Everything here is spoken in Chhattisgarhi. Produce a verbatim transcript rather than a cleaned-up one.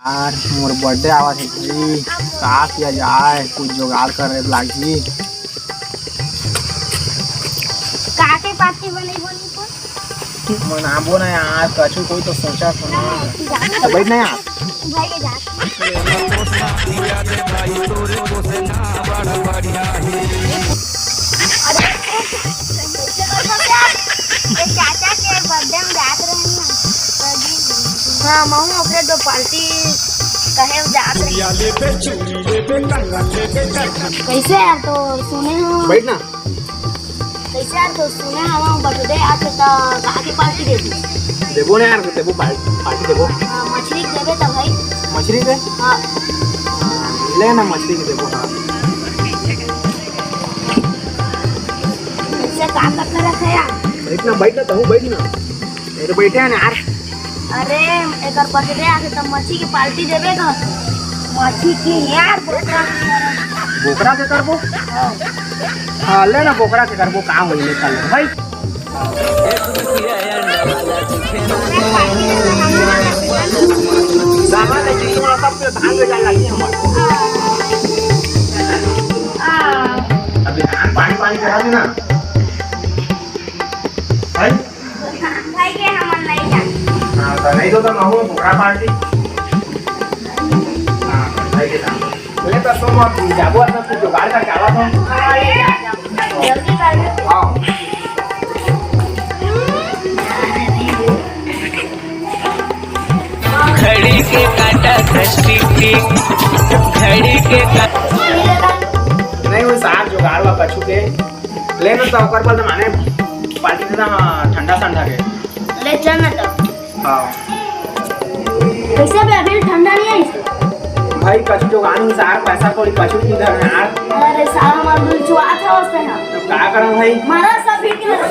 यार, मोर birthday आवत हे भाई, का किया जाए, कुछ जुगाड़ करे लागही। का के party बनई बोनी को? मनाबो ना यार, कछु कोई तो सोचा था ना। तो बैठ ना यार। भाई के जा। अरे, ये चाचा के birthday में जात रहे ना, तभी। हाँ, महू ओकरे दो party कहे जात रहे। कैसे यार, तो सुने हो? बैठ ना। कैसे यार, तो सुने हवा birthday आथे त का के party देबो? देबो ना यार, देबो party, party देबो। हाँ, मछली के देबे त भाई। मछली के? हाँ। ले ना, मछली के देबो, हाँ। कैसे का करता रहता यार? बैठ ना, बैठ ना, तहू बैठ ना। ये तो बैठे हैं ना यार। अरे, एकर birthday आथे त मछली के party देबे का? मछली की यार, बोकरा। बोकरा के करबो? हाँ। हाँ, ले ना, बोकरा के करबो, का होई, ले कर ले भाई। दाना ले, चिकना सब पे धान ले जाए लगी हमारे। अभी धान पानी, पानी करा देना। भाई? भाई के हमन नहीं जान। हाँ, तो नहीं तो, तो महू बोकरा party। हाँ, भाई के साथ। ले तो सुन, अब जाबो, अब कुछ जुगाड़ करके आवा तो। जल्दी कर। हाँ। घड़ी के काटा घसीटी, घड़ी के का- नहीं, वो साग जुगाड़ ला कछु के। ले ना, तो ओकर बाद माने party देना ठंडा ठंडा के। ले चल ना तो। हाँ। कैसे बे, अभी ठंडा नहीं है? भाई, कछु जुगाड़ नहीं सार, पैसा कौड़ी कछु नहीं धर यार। अरे साला, हमार दिल चुआ था उससे ना। अब का करम भाई? मारा सब भी के